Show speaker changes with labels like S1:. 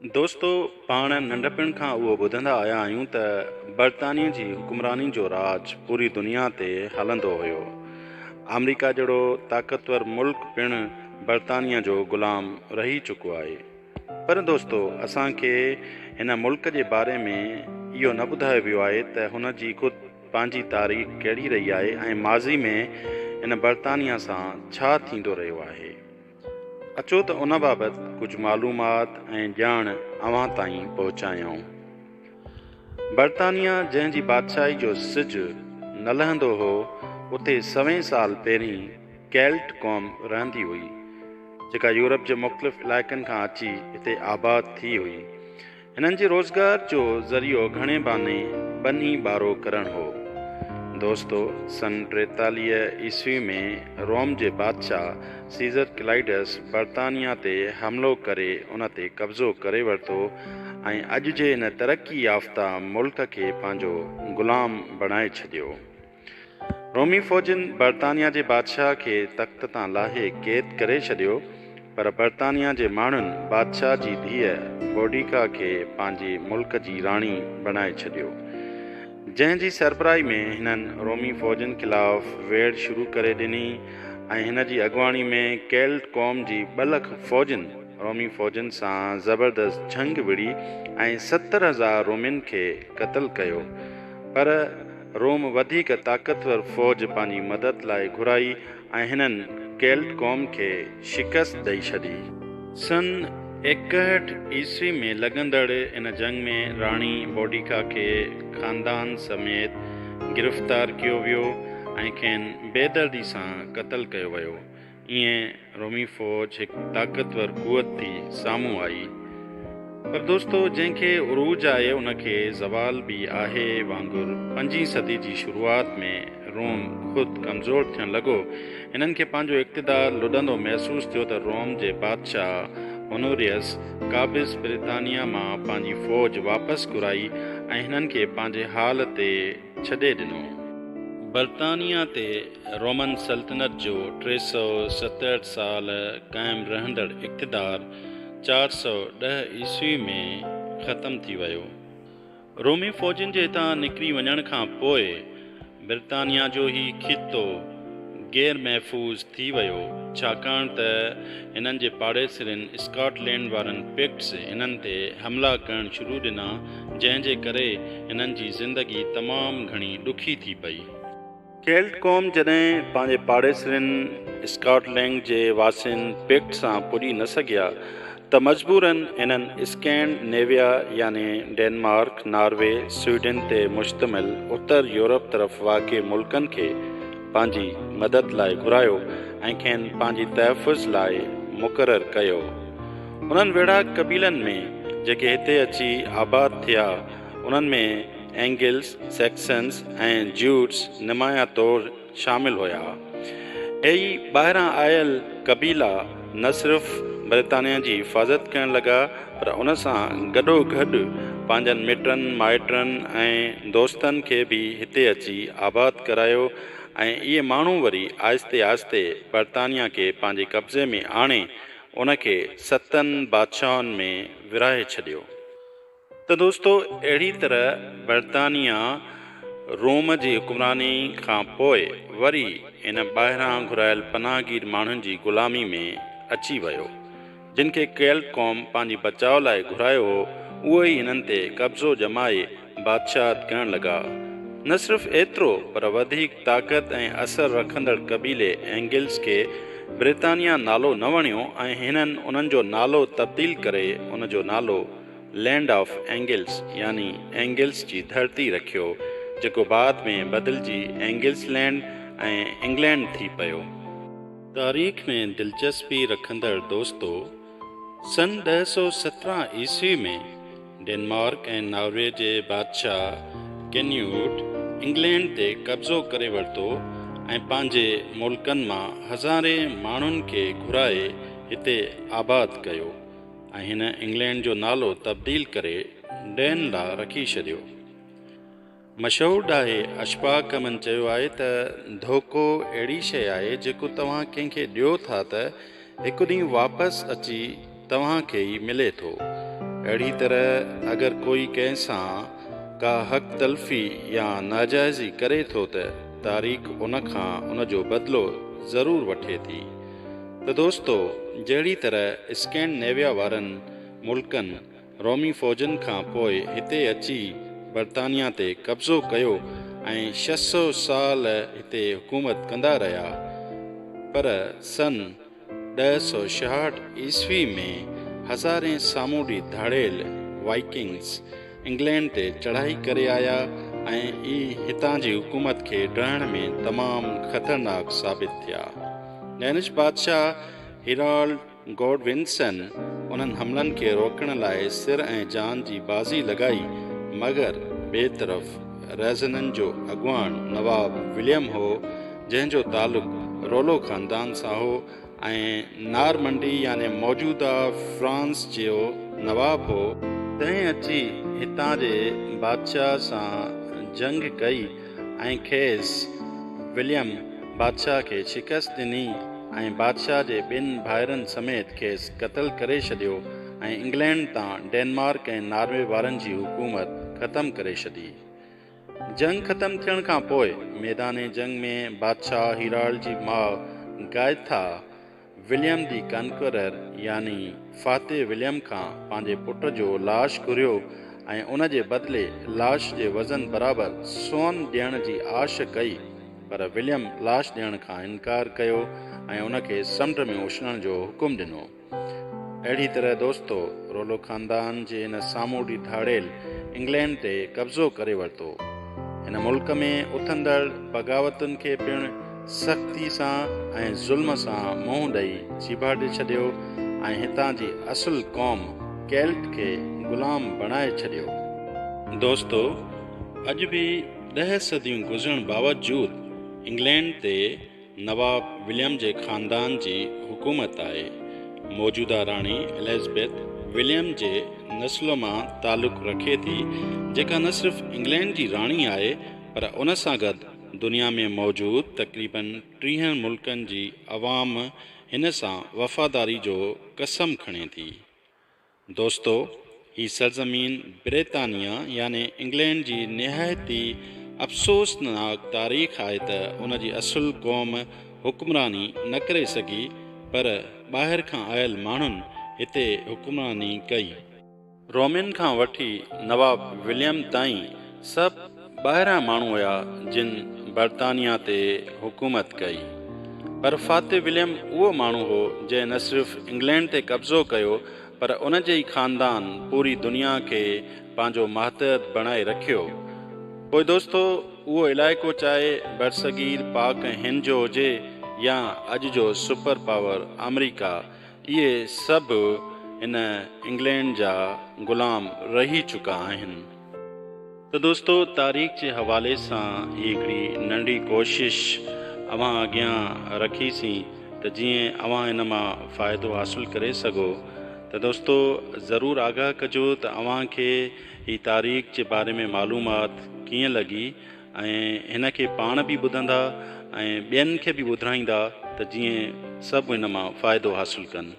S1: دوستو پاڻ ننڍپڻ کان اهو ٻڌندا آيا آهيون ته برطانيه جي حڪمراني جو راڄ پوري دنيا تي هلندو هيو. آمريڪا جهڙو طاقتور ملڪ پڻ برطانيه جو غلام رهي چڪو آهي. پر دوستو اسان کي هن ملڪ جي باري ۾ اهو نه ٻڌايو ويو آهي ته هن جي خود پنهنجي تاريخ ڪهڙي رهي آهي ۽ ماضي ۾ هن برطانيه سان ڇا ٿيندو رهيو آهي. اچو ته ان بابت ڪجهه معلومات ۽ ڄاڻ اوهان تائين پهچايون. برطانيه جنهن جي بادشاهي جو سج نه لهندو هو، اتي سوين سال پهرين ڪيلٽ قوم رهندي هئي، جيڪا يورپ جي مختلف علائقن کان اچي هتي آباد ٿي هئي. هنن جي روزگار جو ذريعو گهڻي ڀاڱي ٻني ٻارو ڪرڻ هو. دوستو سن 43 عيسوي ۾ روم جي بادشاهه سيزر ڪلائيڊس برطانيا تي حملو ڪري ان تي قبضو ڪري ورتو ۽ اڄ جي هن ترقي يافته ملڪ کي پنهنجو غلام بڻائي ڇڏيو. رومي فوجين برطانيا جي بادشاهه کي تخت تان لاهي قيد ڪري ڇڏيو، پر برطانيا جي ماڻهن بادشاهه جي ڌيء بوڊيڪا کي پنهنجي ملڪ جي راڻي بڻائي ڇڏيو، جنهن جي سربراهي ۾ هنن رومي فوجن خلاف ويڙهه شروع ڪري ڏني ۽ هن جي اڳواڻي ۾ ڪيلٽ قوم جي ٻه لک فوجين رومي فوجن سان زبردست جنگ وڙهي ۽ 70,000 رومين کي قتل ڪيو، پر روم وڌيڪ طاقتور فوج پنهنجي مدد لاء گهرائي ۽ هنن ڪيلٽ قوم کي شڪست ڏئي ڇڏي. سن 61 عيسوي ۾ لڳندڙ ان جنگ ۾ راڻي بوڊيڪا کي خاندان سميت گرفتار ڪيو ويو ۽ کين بيدردي سان قتل ڪيو ويو. ايئن رومي فوج هڪ طاقتور قوت ٿي سامهون آئي. پر دوستو جنهن کي عروج آهي ان کي زوال به آهي وانگر پنجين صدي جي شروعات ۾ روم خود ڪمزور ٿيڻ لڳو. هنن کي پنهنجو اقتدار لڏندو محسوس ٿيو ته روم جي بادشاهه هونوريس قابض برطانيا مان پنهنجي فوج واپس گهرائي ۽ هنن کي پنهنجي حال تي ڇڏي ڏنو. برطانيا تي رومن سلطنت جو 367 سال قائم رهندڙ اقتدار 410 عيسوي ۾ ختم ٿي ويو. رومي فوجين جي هتان نڪري وڃڻ کان پوء برطانيا جو هي خطو غير محفوظ ٿي ويو، ڇاڪاڻ ته هنن جي پاڙيسرين اسڪاٽ لينڊ وارن پڪٽس هنن تي حملا ڪرڻ شروع ڏنا، جنهن جي ڪري هنن جي زندگي تمام گهڻي ڏکي ٿي پئي. ڪيلٽ قوم جڏهن پنهنجي پاڙيسرين اسڪاٽ لينڊ جي واسين پڪٽس سان پڄي نه سگهيا ته مجبوراً هنن اسڪينڊ نيويا يعني ڊينمارڪ، ناروي، سوئيڊن تي مشتمل اتر يورپ طرف واقع ملڪن کي پنهنجي مدد لاء گهرايو ۽ کين پنهنجي تحفظ لاء مقرر ڪيو. انهن ويڙهاڪ قبيلن ۾ جيڪي هتي اچي آباد ٿيا، انهن ۾ اينگلز، سيڪسنز ۽ جيوٽس نمايان طور شامل هيا. اهي ٻاهران آيل قبيلا نه صرف برطانيا جي حفاظت ڪرڻ لڳا پر ان سان گڏوگڏ پنهنجن مٽن مائٽن ۽ دوستن کي به هتي اچي آباد ڪرايو ۽ اهي ماڻهو وري آهستي آهستي برطانيا کي پنهنجي قبضي ۾ آڻي ان کي ستن بادشاهن ۾ ورهائي ڇڏيو. ته دوستو اهڙي طرح برطانيا روم جي حڪمراني کان پوء وري ان ٻاهران گهرايل پناهگير ماڻهن جي غلامي ۾ اچي ويو، جن کي ڪيلٽ قوم پنهنجي بچاء لاء گهرايو هو، اهي ئي هنن تي قبضو ڄمائي بادشاهت ڪرڻ لڳا. نه صرف ايترو پر وڌيڪ طاقت ۽ اثر رکندڙ قبيلي اينگلز کي برطانيا نالو نه وڻيو ۽ هنن انهن جو نالو تبديل ڪري ان جو نالو لينڊ آف اينگلز يعني اينگلز جي ڌرتي رکيو، جيڪو بعد ۾ بدلجي اينگلز لينڊ ۽ انگلينڊ ٿي پيو. تاريخ ۾ دلچسپي رکندڙ دوستو، سن 1017 عيسوي ۾ ڊينمارڪ ۽ ناروي جي بادشاهه ڪينيوٽ انگلينڊ تي قبضو ڪري ورتو ۽ پنهنجي ملڪن مان هزارين ماڻهن کي گهرائي هتي آباد ڪيو. ۽ هن انگلينڊ جو نالو تبديل ڪري ڊين لا رکي ڇڏيو. مشهور ڏاهي اشفاق احمد چيو آهي ته ڌوڪو اهڙي شيء آهي جيڪو توهان ڪنهن کي ڏيو ٿا ته هڪ ڏينهن واپس اچي توهان کي ئي ملي ٿو. اهڙي طرح اگر ڪوئي ڪنهن سان ڪا حق تلفي يا ناجائزي ڪري ٿو ته تاريخ ان کان ان جو بدلو ضرور وٺي ٿي. ته دوستو جهڙي طرح اسڪينڊنيويا وارن ملڪن رومي فوجن کان پوء هتي اچي برطانيا تي قبضو ڪيو ۽ 600 سال هتي حڪومت ڪندا رهيا پر سن 1066 عيسوي ۾ هزارين سامونڊي ڌاڙيل، Vikings، England تي چڙهائي ڪري آيا ۽ اهي هتان جي حڪومت کي ڊاهڻ ۾ تمام خطرناڪ ثابت ٿيا. ڊينش بادشاهه هيرالڊ گوڊونسن انهن حملن کي روڪڻ لاء سر ۽ جان جي بازي لڳائي مگر ٻئي طرف رهزنن جو اڳواڻ نواب وليم هو جنهن جو تعلق رولو خاندان سان هو ۽ نارمنڊي يعني موجوده فرانس جو نواب هو، تنهن اچي هتان جي بادشاهه سان جنگ ڪئي ۽ کيس، وليم بادشاهه کي شڪست ڏني ۽ بادشاهه جي ٻن ڀائرن سميت کيس قتل ڪري ڇڏيو ۽ انگلينڊ تان ڊينمارڪ ۽ ناروي وارن جي حڪومت ختم ڪري ڇڏي. جنگ ختم ٿيڻ کان پوء ميدان جنگ ۾ بادشاهه هيرالڊ جي ماء گائٿا وليم the ڪانڪرر يعني فاتح وليم کان پنهنجي پٽ جو لاش گهريو ۽ ان جي بدلي لاش جي وزن برابر سون ڏيڻ جي آش ڪئي پر وليم لاش ڏيڻ کان انڪار ڪيو ۽ ان کي سمنڊ ۾ اڇلڻ جو حڪم ڏنو. اهڙي طرح دوستو رولو خاندان جي هن سامونڊي ڌاڙيل انگلينڊ تي قبضو ڪري ورتو. هن ملڪ ۾ اٿندڙ بغاوتن کي پڻ سختي سان ۽ ظلم سان منهن ڏئي چيڀاٽي ڇڏيو ۽ هتان جي اصل قوم ڪيلٽ کي غلام بڻائي ڇڏيو. دوستو اڄ به ڏهه صديون گذرڻ باوجود انگلينڊ تي نواب وليم جي خاندان جي حڪومت آهي. موجوده راڻي اليزبيٿ وليم جي نسل مان تعلق رکي ٿي، جيڪا نه صرف انگلينڊ جي راڻي آهي پر ان سان گڏ دنيا ۾ موجود تقريبن ٽيهن ملڪن جي عوام هن سان وفاداري جو قسم کڻي ٿي. دوستو! هي سرزمين بريطانيا يعني انگلينڊ جي نهايت ئي افسوسناڪ تاريخ آهي ته ان جي اصل قوم حڪمراني نه ڪري سگهي پر ٻاهر کان آيل ماڻهن هتي حڪمراني ڪئي. رومين کان وٺي نواب وليم تائين سڀ ٻاهريان ماڻهو هيا جن برطانيا تي حڪومت ڪئي. پر فاتح وليم اهو ماڻهو هو جنهن نه صرف انگلينڊ تي قبضو ڪيو پر ان جي ئي خاندان پوري دنيا کي پنهنجو ماتحت بڻائي رکيو. پوء دوستو اهو علائقو چاهي برصغير پاڪ ۽ هند جو هجي يا اڄ جو سپر پاور آمريڪا اهي سڀ هن انگلينڊ جا غلام رهي چڪا آهن. ته دوستو تاريخ جي حوالي سان هي هڪڙي ننڍي ڪوشش اوهان اڳيان رکي سين ته جيئن اوهان ان مان فائدو حاصل ڪري سگهو ته دوستو ضرور آگاهه ڪجو ته اوهان کي هي تاريخ جي باري ۾ معلومات ڪيئن لڳي ۽ هن کي پاڻ به ٻڌندا ۽ ٻين کي به ٻڌرائيندا ته جيئن سڀ هن مان فائدو حاصل ڪن.